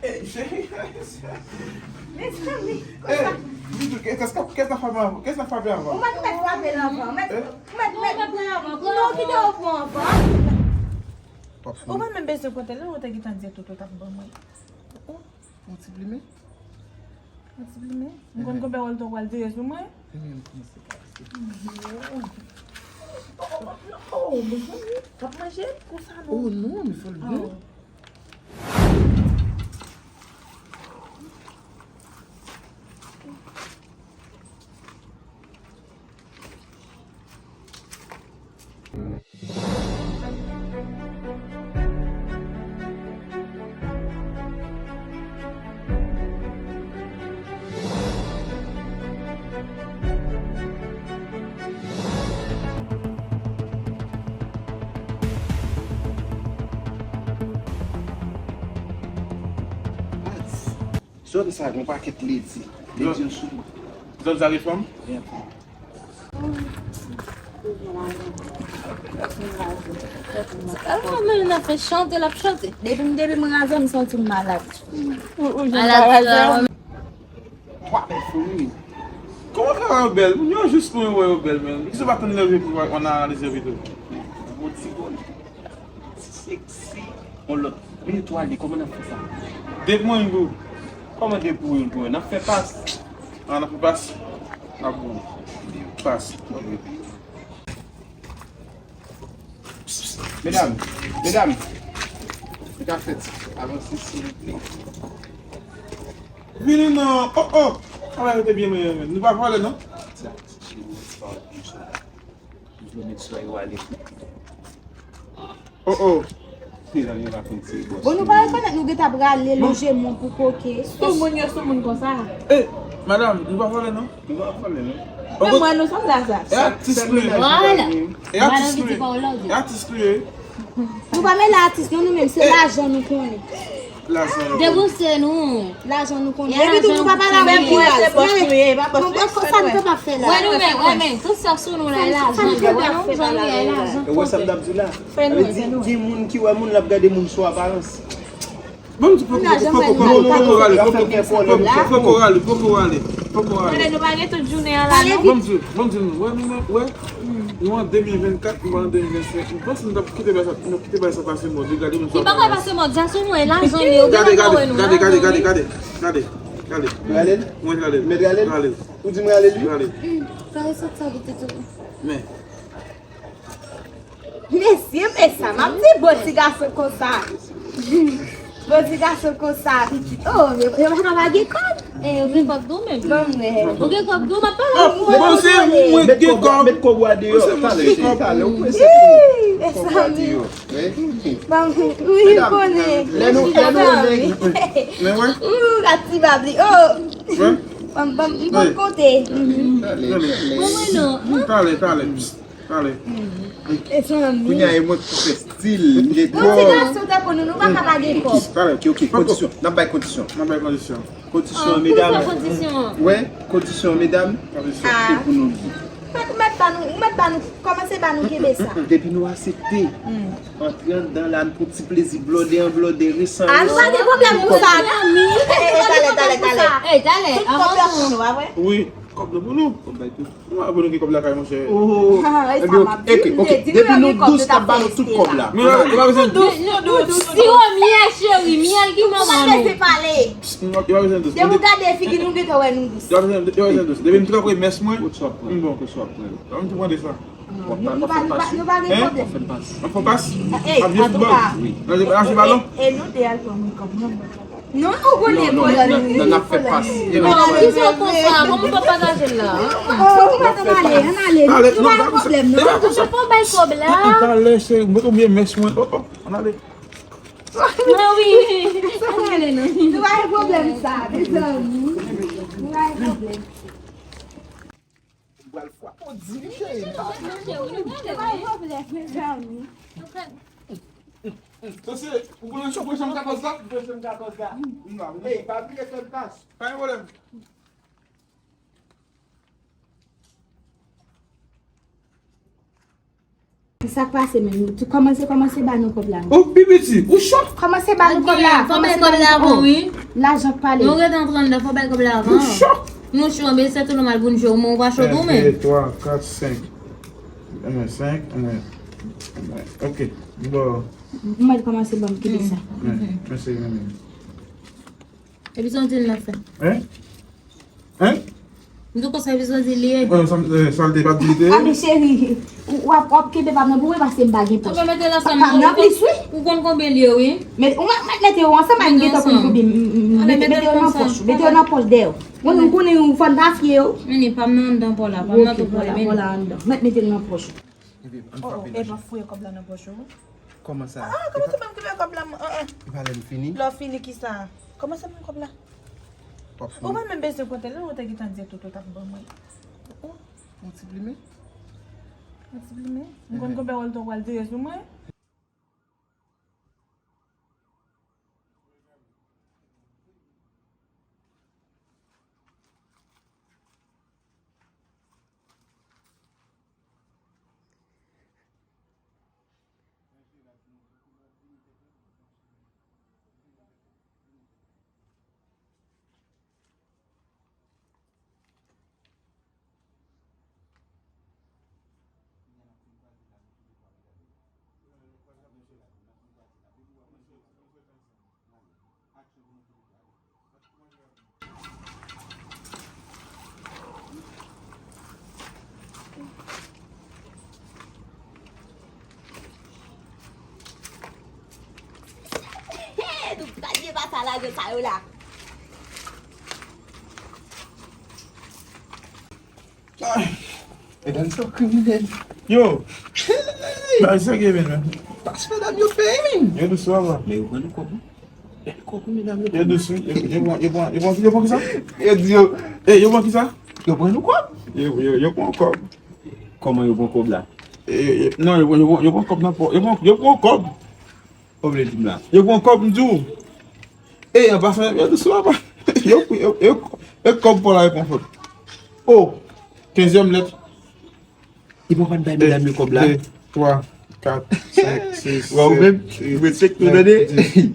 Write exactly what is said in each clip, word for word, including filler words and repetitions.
Ey, cheri. Mezanmi, konsa. Ey, Bijou, qu'est-ce que, qu'est-ce que t'as frappé avant? Qu'est-ce que t'as frappé avant? Ou mèt, mèt frape l anvan. Mèt, mèt, mèt. Non, kite yo pran anvan. Ou pa menm bezwen konte l, ou te gentan di tout ou t ap ban mwen. Yon ti plimen? Yon ti plimen? M konn konbyen wòl tou pral tire sou mwen? Ebyen, m panse pa. Oh, mezanmi, w ap manje konsa non? Oh non, men fò l byen. Zòn sa gen yon pakèt ledi. Ledi yo sou mwen. Zòn sa gen fanm? Gen fanm. Alò, men l ap fè chante, l ap chante. Depi m, depi m razè, m santi m malad. Ou, ou jwenn pa razè? Twa bèl fanmi. Kòman fè wè yo bèl? Moun yo jis pou yo wè yo bèl, men. Kisa w pa konn leve pou w analize yo pito? Bon ti bòn. Ti seksi. On lòt. Men yo twale, kòman n ap fè sa? De pou youn pou. Kòman de pou youn pou youn? N ap fè pas. Ah, n ap fè pas? Ah bon. Pas. Medam, medam. Sa k ap fèt? Avanse, silvouplè. Vini non. Oh, oh. Travay ou te byen mennen, men. Nou pa vòlè, non? Ti cheri, ti pa wè konsa. Vle met swa yo ale. Oh, oh. Medam yo pa konn se bòs. Bon, nou pa rekonèt nou gentan prale lonje men pou koke. Sou moun yo, sou moun konsa. Eh, madam, nou pa vòlè, non? Nou pa vòlè, non. Men mwen, nou sanble a sa. E atis nou ye. Vwala. E atis nou ye. E atis nou ye. Nou pa mele atis, non, nou menm, se lajan nou konnen. Lajan nou konnen. Debouse nou. Lajan nou konnen. Epi tou, nou pa pale avèk kilas. Gade, nou wè sa nou kapab fè la. Wè nou menm, wè menm. Tout sa sou nou la, e lajan. Wè nou, jan nou ye, e lajan. Ou wè sa m t ap di la? Sa vle di, gen moun ki wè moun, l ap gade moun sou aparans. Bon, m di poko, poko, poko, poko rale, poko, poko rale, poko rale, poko rale. Tande, nou pa gen tout jounen an la, non? Bon, m di, bon, m di nou, wè, nou, wè, nou an de mil vennkat, nou an de mil vennsenk. M panse nou t ap kite bagay sa, nou kite bagay sa pase mòd, gade moun sa. Li pa ka pase mòd, sa sou nou, e lajan li, yo gentan wè nou, lajan li. Gade, gade, gade, gade, gade, gade. Gade. Rale l? Mwen rale l. Mèt rale l? Rale l. Ou di m rale l, wi? Rale l. Sa resòt sa vit tou. Men. Mesye, men sa m ap di, bon ti gason konsa. Bon ti gason konsa, pitit. Oh, yo, yo pa ka pa gen kòb. Eh, yo gen kòb tou menm. Bon, men. Ou gen kòb tou, m ap pale avè w. Bon, se mwen ki gen kòb. Met kòb ou a deyò. Talè, talè, ou prese. Ih, mezanmi. Bon, wi, m konnen. Lè nou, lè nou nèg. Men wè. Ou, gad ti bab li. Oh. Wè. Bon, bon, m konn konte. Talè, talè. Bon, mwen non. Talè, talè. Pale. Mezanmi. Kounye a, e mwen ki pou fè stil. Bon ti gason tankou nou, nou pa ka pa gen kòb. Pale, ok, ok, kondisyon. N ap bay kondisyon. N ap bay kondisyon. Kondisyon, medam. Wè, kondisyon, medam. Se pou nou di. Mèt, mèt ba nou, mèt ba nou, kòmanse ba nou kenbe sa. Depi nou aksepte, antre anndan la, n pou ti plezi, blòde an blòde, resan an resan. A, nou pa gen pwoblèm pou sa. Talè, talè, talè. Tout kòb la pou nou, pa vre? Wi, kòb la pou nou. Kòb la pou nou. Mwen, abone ki kòb lakay, monchè. Oh. Ah, e sa m ap di, m te di nou yo gen kòb, yo t ap fè estera. Men yo pa bezwen dous. Siwo myèl, cheri, myèl ki manman nou. Ou pa lese pale. Yo pa bezwen dous. Depi w gade figi nou, gentan wè nou dous. Yo pa bezwen, yo pa bezwen dous. Depi m trè pre mès mwen, m bon. Ban m tou pran de sa. Nou pa, nou pa, nou pa gen pwoblèm. N ap fè pas? Ey, antouka. N ap jwe balon? E nou te al pran mwen kòb nan. Non, ou konnen kolòn wi. Non, n ap fè pas. Kolòn wi. Kisa w konsa? Kòman w pa pataje l la? Oh, ou pa tann ale, ann ale. Nou pa gen pwoblèm, non. Ou fè w bay kòb la. Talè, cheri, mwen oubyen mès mwen. Oh, oh, ann ale. Mwen wi. Ann ale, non. Nou pa gen pwoblèm sa, mezanmi. Nou pa gen pwoblèm. M pral fwa pou di li, cheri. Nou pa gen pwoblèm, mezanmi. Mesye, ou konnen chofè chanm katòz la? Chofè chanm katòz la. Ey, pa bliye fè m pas. Pa gen pwoblèm. Sa k pase menm? Kòmanse, kòmanse ba nou kòb la. Oh, pi piti, ou cho? Kòmanse ba nou kòb la. Fò bay kòb la avan, wi. Lajan k pale. Nou rete antre anndan, fò bay kòb la avan. Ou cho? Nou cho, men se tou nòmal pou n cho, men ou pa cho tou, men. Twa, kat, senk. Senk, ok. Bon. Mwen kòmanse ban m kite sa. Mèsi, mèsi. Epi se yon dil n ap fè. Hein? Hein? M di w konsa epi se yon dil li ye. Sa l te pa di li te ye? A men cheri, w ap, w ap kenbe pa m nan pou mwen paske m pa gen pòch. Pa m nan plis, wi. Ou konn konbyen li ye, wi. Ou mèt mete yo ansanm, a m gentan konn konbyen. Mete yo nan pòch, mete yo nan pòch dèyè. Mwen, m konnen ou fòn pa fye yo. Men pa m nan anndan pò la, pa m nan tout pò la, men. Mèt mete l nan pòch. Epi, ann frape. Oh, oh, epa fouye kòb la nan pòch ou. Kòman sa? Ah, kòman se mwen ki fè kòb la, mwen? Ah, ah. Epa lè m fini. Lè w fini kisa? Kòman se mwen kòb la? W ap fini. Ou pa menm bezwen konte l, ou te gentan di tout ou t ap ban mwen. Oh, oh, yon ti plimen. Yon ti plimen? M konn konbyen wòl tou w pral tire sou mwen. Nou gade pa sa lage sa yo la. Ay, medam sa yo kriminèl. Yo. Bagay serye, men. Pas medam yo fè, men. Yo dous, papa. Men yo pran nou kòb, wi. Bèl kòb, wi, medam yo. Yo dous, wi. Yo, yo pran, yo pran, yo pran, yo pran kisa? Yo di yo, eh, yo pran kisa? Yo pran nou kòb. Yo, yo, yo pran kòb. Kòman yo pran kòb la? Eh, eh, non, yo pran, yo pran, yo pran kòb nan pò. Yo pran, yo pran kòb. Sa w vle di m la? Yo pran kòb, m di w. E, an pasan, yo dous, papa. Yo, yo, yo, yo kòb pou la, yo pran kòb. Oh, kenzyèm lèt. Epi w pa t bay medam yo kòb la? De, twa, kat, senk, sis, sèt, uit, nèf, dis.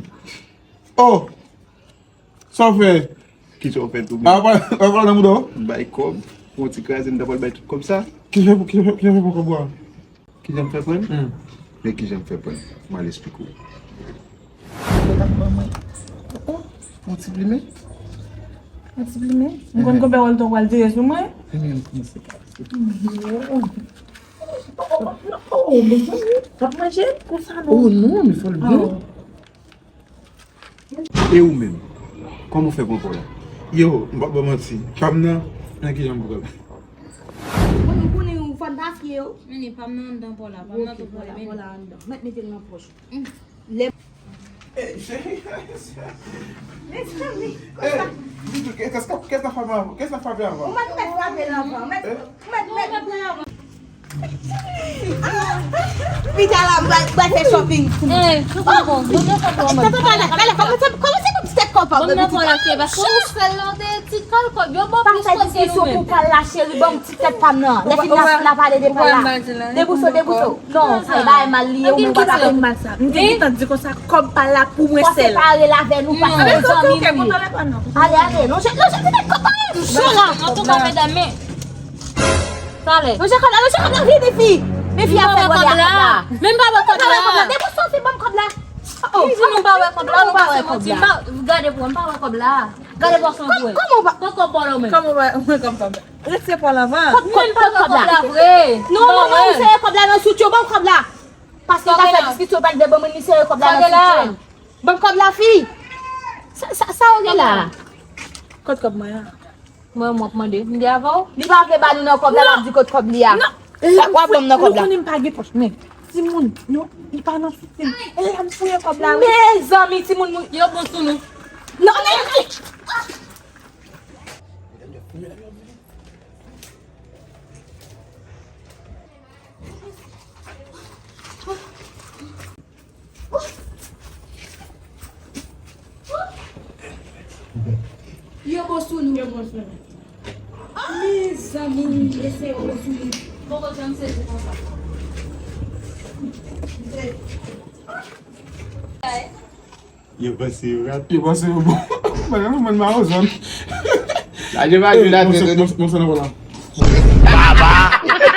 Oh! Sa w fè? Kisa w fè tou menm? Apa, apa nan mouda w? M bay kòb, pou yon ti kraze, m ta pral bay tout kòb sa. Kijan, kijan, kijan fè pou kòb ou a? Kijan m fè pran l? Hmm. Men kijan m fè pran l? M al esplike w. Yo t ap ban mwen. Oh, oh, yon ti plimen. Yon ti plimen? M konn konbyen wòl tou w pral tire sou mwen? Plimen, m kòmanse kase. Oh, oh, oh, oh, mezanmi, w ap manje konsa non. Oh non, men fò l bon. E ou menm? Kòman w fè pran kòb la? Yo, m p ap ba w manti. Pa m nan, nan kijan m pran l? Mwen, m konnen ou fòn pa fye yo. Men pa m nan anndan pò la, pa m nan tout pò la, men. Pò la anndan. Mèt mete l nan pòch. Lè. Ey, cheri. Mezanmi, konsa. Ey, di tou, qu'est-ce que, qu'est-ce que la frappé avant? Qu'est-ce que la frappé avant? Ou mèt, mèt frape l anvan. Mèt, mèt, mèt. Pita la, m pral, m pral fè shopping pou nou. Eh, nou konprann. Bon, nou konprann. Tata, tata, tata, kòmanse, kòmanse pou ti tèt kòb pa w, bebe, ti tèt. Paske ou sèl la, w te ti kal kòb. Yo bon plis kote nou menm. Pa fè diskisyon pou kal la, cheri, ban m ti tèt pa m nan. Lè fini, n a pale de pal la. Debouse w, debouse w. Non, sa e bagay mal li ye, ou menm w pa ka konn mal sa. M te gentan di konsa, kòb pal la pou mwen sèl. Fò separe l avè nou, paske zanmi nou ye. Ale, ale, lonje, lonje ti tèt kòb pa m. Antouka, medam, men. Talè. Lonje kòb la, lonje kòb la, vini fi. Men fi a fè bwè a kòb la. Men m pa wè kòb la. Debouse w fi, ban m kòb la. Oh, oh. Ki di nou pa wè kòb la, nou pa wè kòb la. Gade pou mwen, m pa wè kòb la. Gade bòs mwen pou wè. Kòman w pa? Kòb pa w la ou menm. Kòman w pa wè kòb la? Rete pa la va. Kot, kot, kot kòb la? Non, non, non, ou sere kòb la nan soutyen, ban m kòb la. Paske w ta fè diskisyon, pa t de ban mwen, li sere kòb la nan soutyen. Ban m kòb la, fi. Sa, sa, sa w gen la? Kot kòb mwen an? Mwen, mwen ap mande. M gen avè w? Li pa vle ba nou nan kòb la, l ap di kot kòb li a. W ap ban m nan kòb la. Nou konnen m pa gen pòch, men timoun, non, li pa nan soutyen. E la m fouye kòb la, wi. Mezanmi, timoun, moun. Yo bon sou nou. Non, men. Yo bon sou nou. Yo bon sou nou. Mezanmi, mesye, yo bon sou nou. Poko janm sezi konsa. Yo panse yo rap. Yo panse yo bon. Mwen, mwen, mwen, mwen, Sa je pa jwe la tèt. Mwen, mwen, mwen, Baba!